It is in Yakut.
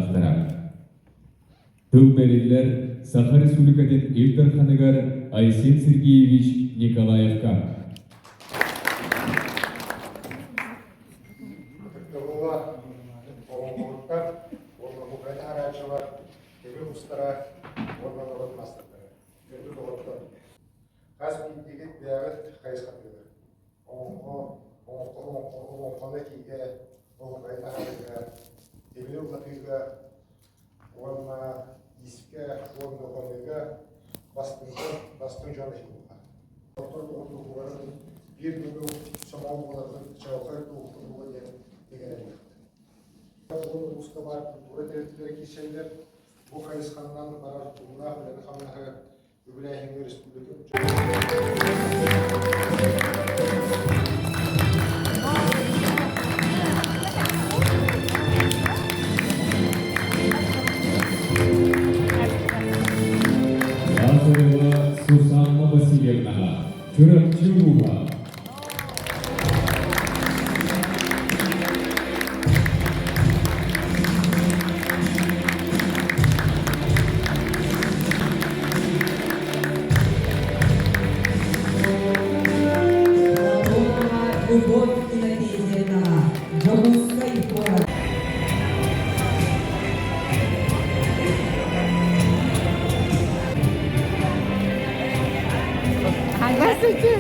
кыттыылаахтара. Тыл бэриллэр Саха Республикатын Ил Дарханыгар Айсен Сергеевич Николаевка. Ытыктабыллаах оҕоҥоһуттар уонна Украина арааччылар, тимир устара уонна норуот маастардара, күндү доҕоттор! Хас биирдиигит бэйэҕит хайысхатыгар Олоҥхо, олоҥхо, олоҥхо, олоҥхону этиигэ, оһуохайы таһаарыыга, тимири уматыыга уонна иискэ уонна хонууга бастыҥтан бастыҥ дьон иһиллэр. Оттон уһугарын биир бүгүн сомоҕо буоларбыт чаҕылхай туоһу диэн иҥэрэллэр. Бу улууска баар культура тэрилтэлэрэ киирсэллэр. Бу хайысханан барар туһулаах үлэни-хамнаһы үбүлээһиҥҥэ республика Лазарева Сусанна Васильевнаҕа Чурапчы улууһа. Платонова Любовь Иннокентьевна, Дьокуускай куорат. Здравствуйте.